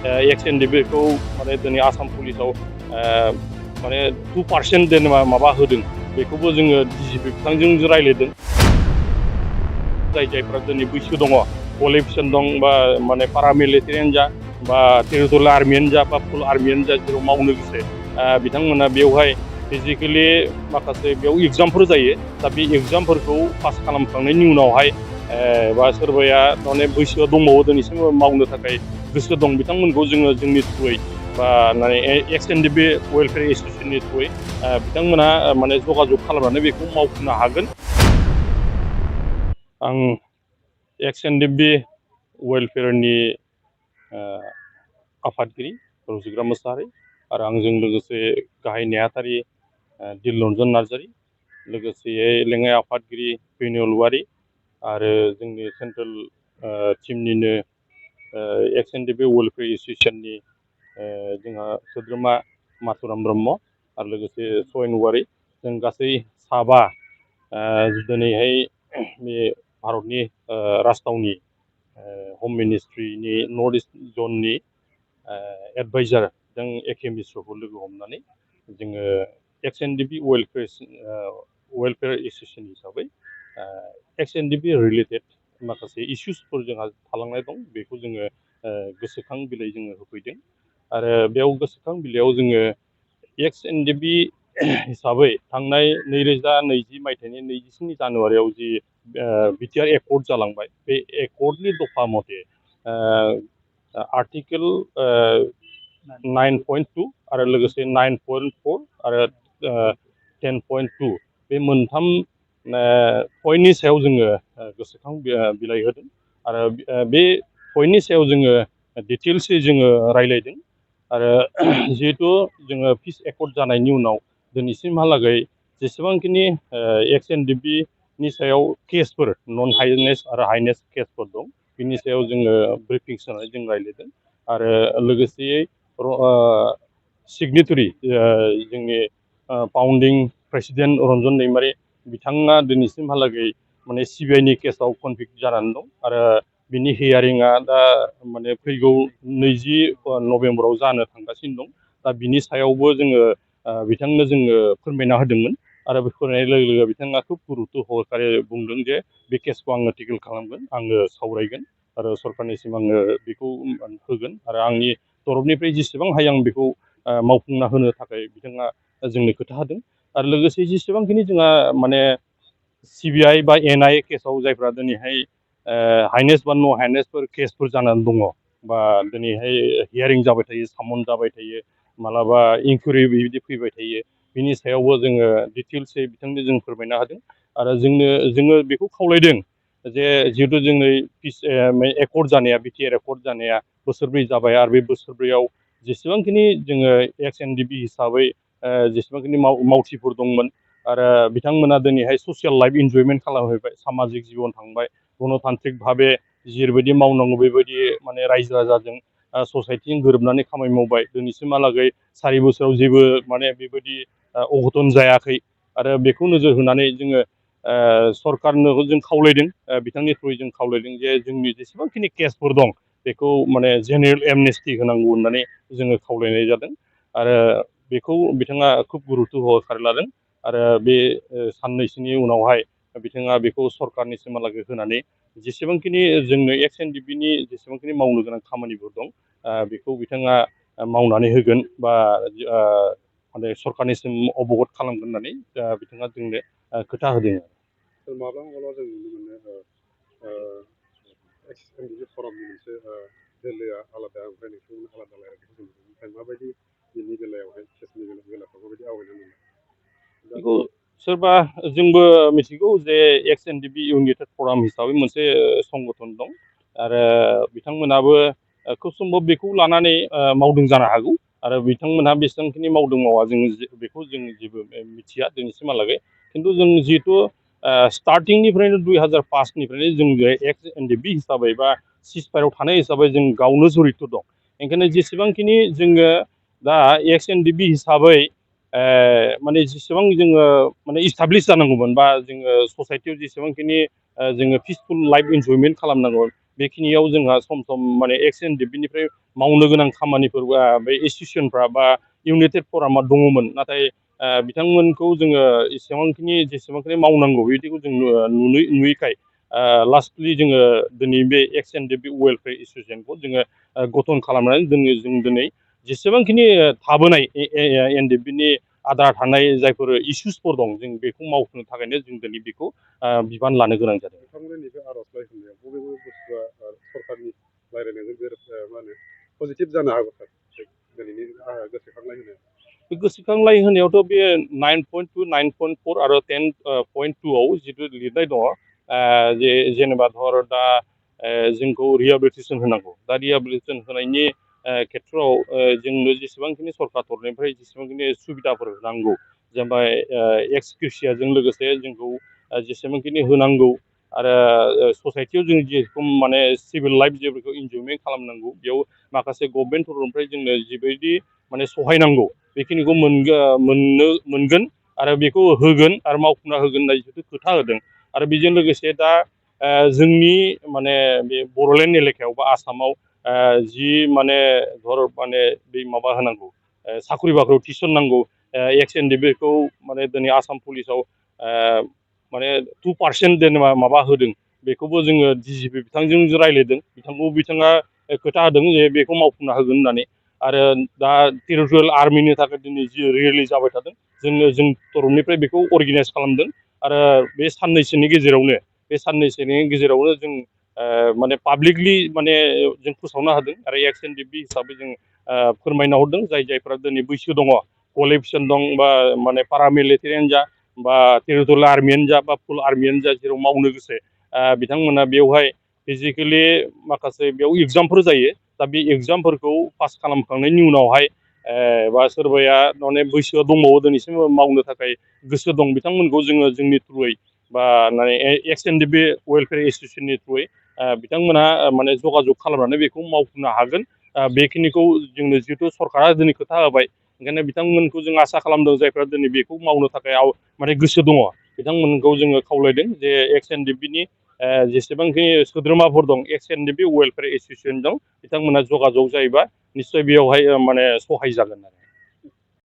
एक्स एनडिबिखौ माने दिनै आसाम पुलिसाव माने 2% जेनेबा माबा होदों बेखौबो जोङो डिजिपि बिथांजों रायज्लायदों जायफ्रा दिनै बैसो दङ क्वालिफिकेसन दं बा माने पारामिलिटारियानो जा बा टेरिटरियेल आर्मियानो जा बा फुल आर्मियानो जा जेराव मावनो गोसो बिथांमोना बेवहाय फिजिकेलि माखासे बेयाव एग्जामफोर जायो दा बे एग्जामफोरखौ पास खालामखांनायनि उनावहाय बा सोरबाया माने बैसोआ दंबावो दिनैसिम मावनो थाखाय गोसो दं बिथांमोनखौ जोङो जोंनि थ्रुयै बा माने एक्स एनडिबि वेलफेयार एस'सियेसननि थ्रुयै बिथांमोना माने जगाजग खालामनानै बेखौ मावफुंनो हागोन आं एक्स एनडिबि वेलफेयारनि आफादगिरि रुजिग्रा मोसाहारि आरो आंजों लोगोसे गाहाय नेहाथारि दिलरन्जन नार्जारि लोगोसेयै लेङाइ आफादगिरि बेनिल औवारि आरो जोंनि सेन्ट्रेल टीमनिनो एक्स एनडिबि वेलफेयार एस'सियेसननि जोंहा सोद्रोमा माथुराम ब्रह्म आरो लोगोसे सयन औवारि जों गासै साबा दिनैहाय बे भारतनि राजथावनि हम मिनिस्ट्रिनि नर्थ इस्ट जननि एडभाइजार जों एके मिश्रखौ लोगो हमनानै जोङो एक्स एनडिबि वेलफेयार एस'सियेसन हिसाबै एक्स एनडिबि रिलेटेड माखासे इस्युसफोर जोंहा थालांनाय दं बेखौ जोङो गोसोखां बिलाइ जोङो होफैदों आरो बेयाव गोसोखां बिलाइयाव जोङो एक्स एनडिबि हिसाबै थांनाय 2020 मायथाइनि 27 जानुवारियाव जि बिटिआर एकर्ड जालांबाय बे एकर्डनि दफा मथे आर्टिकेल 9.2 आरो लोगोसे 9.4 आरो 10.2 बे मोनथाम पइन्टनि सायाव जोङो गोसोखां बिलाइ होदों आरो बे पइन्टनि सायाव जोङो डिटेल्सै जोङो रायलायदों आरो जिहेथु जोङो पिस एकर्ड जानायनि उनाव दिनैसिमहालागै जेसेबांखिनि एक्स एनडिबि नि सायाव केसफोर नन हाइनेस आरो हाइनेस केसफोर दं बिनि सायाव जोङो ब्रिफिंस होनानै जों रायज्लायदों आरो लोगोसेयै सिगनेटरि जोंनि फाउन्डिं प्रेसिडेन्ट रन्जन दैमारि बिथाङा दिनैसिमहालागै माने सिबिआइनि केसाव कनभिक्ट जानानै दं आरो बिनि हियारिंआ दा माने फैगौ 20 नभेम्बराव जानो थांगासिनो दं दा बिनि सायावबो जोङो बिथांनो जोङो फोरमायना होदोंमोन आरो बे फोरमायनाय लोगो लोगो बिथाङा खुब गुरुत्व सहकारे बुंदों जे बे केसखौ आङो टेकेल खालामगोन आङो सावरायगोन आरो सरकारनिसिम आङो बेखौ होगोन आरो आंनि तरफनिफ्राय जेसेबां हायो आं बेखौ मावफुंना होनो थाखाय बिथाङा जोंनो खोथा होदों आरो लोगोसे जेसेबांखिनि जोंहा माने सिबिआइ बा एनआइए केसाव जायफ्रा दिनैहाय हाइनेस बा न' हाइनेसफोर केसफोर जानानै दङ बा दिनैहाय हियारिं जाबाय थायो सामन जाबाय थायो मालाबा इनकुवेरि बिदि फैबाय थायो बिनि सायावबो जोङो डिटेल्सै बिथांनो जों फोरमायना होदों आरो जोङो बेखौ खावलायदों जे जिहेतु जोंनि पिस एकर्ड जानाया बिटिआर एकर्ड जानाया बोसोरब्रै जाबाय आरो बे बोसोरब्रैयाव जेसेबांखिनि जोङो एक्स एनडिबि हिसाबै जेसेबांखिनि मावथिफोर दंमोन आरो बिथांमोना दिनैहाय ससियेल लाइफ इन्जयमेन्ट खालामहैबाय सामाजिक जिबन थांबाय गणतान्त्रिक भाबे जेरैबायदि मावनांगौ बेबायदि माने रायजो राजाजों ससाइटिजों गोरोबनानै खामानि मावबाय दिनैसिमहालागै 4 बोसोराव जेबो माने बेबायदि अघटन जायाखै आरो बेखौ नोजोर होनानै जोङो सरकारनो जों खावलायदों बिथांनि थ्रुयै जों खावलायदों जे जोंनि जेसेबांखिनि केसफोर दं बेखौ माने जेनेरेल एमनेस्टि होनांगौ होननानै जोङो खावलायनाय जादों आरो बेखौ बिथाङा खुब गुरुत्व सहकारे लादों आरो बे साननैसोनि उनावहाय बिथाङा बेखौ सरकारनिसिमहालागै होनानै जेसेबांखिनि जोंनो एक्स एनडिबिनि जेसेबांखिनि मावनो गोनां खामानिफोर दं बेखौ बिथाङा मावनानै होगोन बा माने सरकारनिसिम अबगत खालामगोन होननानै बिथाङा जोंनो खोथा होदों माब्लाबा माब्लाबा जों नुनो मोनो एक्स एनडिबि फरामनि मोनसे दोलोआ आलादा ओमफ्राय नोंथांमोना आलादा रायलायनायखौ जों नुनो ओमफ्राय माबायदि बिनि बेलायावहाय केसनि बेलायाव माबायदि आवगायनानै बेखौ सोरबा जोंबो मिथिगौ जे एक्स एनडिबि इउनाइटेड फराम हिसाबै मोनसे संगठन दं आरो बिथांमोनाबो खुब सम्भब बेखौ लानानै मावदों जानो हागौ आरो बिथांमोनहा बेसेबांखिनि मावदों मावा जों बेखौ जों जेबो मिथिया दिनैसिमहालागै खिन्थु जों जिहेथु स्टार्टिंनिफ्रायनो 2005निफ्रायनो जों एक्स एनडिबि हिसाबै बा सिजफायाराव थानाय हिसाबै जों गावनो जरित दं ओंखायनो जेसेबांखिनि जोङो दा एक्स एनडिबि हिसाबै माने जेसेबां जोङो माने इस्टाब्लिश जानांगौमोन बा जोङो ससाइटियाव जेसेबांखिनि जोङो पिसफुल लाइफ इन्जयमेन्ट खालामनांगौ बेखिनियाव जोंहा सम सम माने एक्स एन डि बिनिफ्राय मावनो गोनां खामानिफोर बे इनस्टिटिउसनफ्रा बा इउनाइटेड फरामा दङमोन, नाथाय बिथांमोनखौ जोङो जेसेबांखिनि मावनांगौ बिदिखौ जों नुयैखाय लास्टलि जोङो दिनै बे एक्स एन डि बि वेलफेयार एसोसिएसनखौ जोङो गठन खालामनानै जों दिनै जेसेबांखिनि थाबोनाय एन डि बिनि आद्रा थानाय जायफोर इसुसफोर दं जों बेखौ मावफुंनो थाखायनो जों दिनै बेखौ बिबान लानो गोनां जादों। बिथांमोननि बे आर'जलाइ होनायाव बबे बबे बुस्थुआ सरकारनि रायज्लायनायजों माने पजिटिभ जानो हागौ सार दिनैनि गोसोखांनाय होनायाव? बे गोसोखांलाय होनायावथ' बे 9.2, 9.4 आरो 10.2आव जिथु लिरनाय दङ जेनेबा धर दा जोंखौ रिहेबिलिटेसन होनांगौ, दा रिहेबिलिटेसन होनायनि खेथ्रआव जोंनो जेसेबांखिनि सरकार तरफनिफ्राय जेसेबांखिनि सुबिदाफोर नांगौ, जेनेबा एक्सक्रेसियाजों लोगोसे जोंखौ जेसेबांखिनि होनांगौ आरो ससाइटियाव जों जेरखम माने सिभिल लाइफ जेफोरखौ इन्जयमेन्ट खालामनांगौ, बेयाव माखासे गभर्नमेन्ट तरफनिफ्राय जोंनो जिबायदि माने सहाय नांगौ बेखिनिखौ मोनगोन आरो बेखौ होगोन आरो मावफुंना होगोन होननाय जिथु खोथा होदों। आरो बेजों लोगोसे दा जोंनि माने बे बड'लेण्ड एलेकायाव बा आसामाव जि माने धर माने बै माबा होनांगौ साख्रि बाख्रियाव थिसननांगौ एक्स एन डि बिखौ माने दिनै आसाम पुलिसाव माने 2% जेनेबा माबा होदों, बेखौबो जोङो DGP बिथांजों रायज्लायदों, बिथाङा खोथा होदों जे बेखौ मावफुंना होगोन होननानै। आरो दा टेरिटरियेल आर्मिनि थाखाय दिनै जि रिलिज जाबाय थादों, जों तरफनिफ्राय बेखौ अर्गेनाइज खालामदों आरो बे साननैसोनि गेजेरावनो जों माने पाब्लिकलि माने जों फोसावनो हादों आरो एक्स एन डि बि हिसाबै जों फोरमायना हरदों जायफ्रा दिनै बैसो दङ, क्वालिफिकेसन दं, बा माने पारामिलिटारियानो जा बा टेरिटरियेल आर्मियानो जा बा फुल आर्मियानो जा, जेराव मावनो गोसो बिथांमोना बेवहाय फिजिकेलि माखासे बेयाव एग्जामफोर जायो। दा बे एग्जामफोरखौ पास खालामखांनायनि उनावहाय बा सोरबाया माने बैसोआ दंबावो दिनैसिम मावनो थाखाय गोसो दं, बिथांमोनखौ जोङो जोंनि थ्रुयै बा माने एक्स एन डि बि वेलफेयार एसोसिएसननि थ्रुयै बिथांमोनहा माने जगाजग खालामनानै बेखौ मावफुंनो हागोन। बेखिनिखौ जोंनो जिहेतु सरकारा दिनै खोथा होबाय, ओंखायनो बिथांमोनखौ जों आसा खालामदों जायफ्रा दिनै बेखौ मावनो थाखाय माने गोसो दङ, बिथांमोनखौ जोङो खावलायदों जे एक्स एन डि बिनि जेसेबांखि सोद्रोमाफोर दं, एक्स एन डि बि वेलफेयार एसोसिएसन दं, बिथांमोना जगाजग जायोबा निस्सय बेयावहाय माने सहाय जागोन आरो।